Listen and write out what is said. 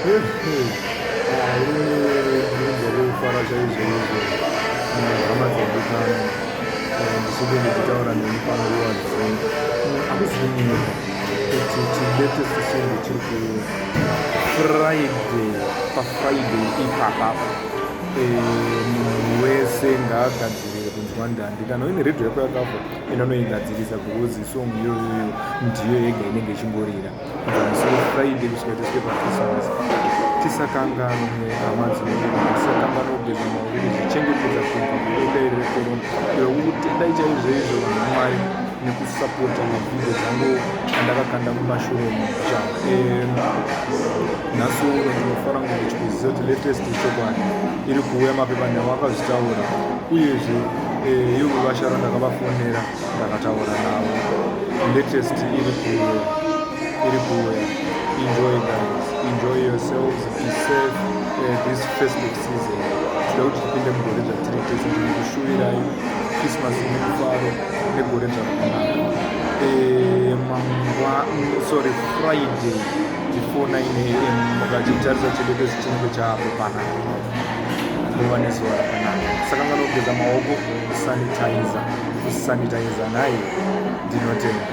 Ndinonzwa kufara chaizvo izvo, hama dzandikani, ndichinge ndichitaura nemi panguva dzino. Hakuzi kunyepa kuti chilatest song chiri kuFriday, paFriday ipapa. Munhu wese ngaagadzirire kunzwa ndandi. Kana uine redhiyo yako yakafa, enda unoigadzirisa, because song iyoyoyo ndiyo yega inenge ichingorira kubva musi weFriday kusvika tisvike paChristmas. Tisakanganwe, hama dzinodiwa, tisakanganwe kugeza maoko, kuzvichengetedza kubva kudenda iri rekorona. Kutendai chaizvo izvo, vanhu vaMwari, nekusapota mavhidhiyo dzangu andakakanda mumashure umu. Nhasi uno ndinofara kunge ndichikuziva kuti latest chokwadi iri kuuya. Mapepanhau akazvitaura, uyezve ivo vashara ndakavafonera, ndakataura navo. Latest iri kuuya, iri kuuya. Enjoy guys, enjoy yourselves, be safe this festive season. Tinoda kuti tipinde mugore zvatiri tese. Ndinokushuvirai Christmas ine mufaro negore zvakanaka. Mangwa, sorry, Friday before 9 a.m., mukachitarisa chilatest chinenge chaapo panapa. Muva nezuva rakanaka. Sakanganwa kugeza maoko, kusanitizer, kusanitizer. Nhai, ndinotenda.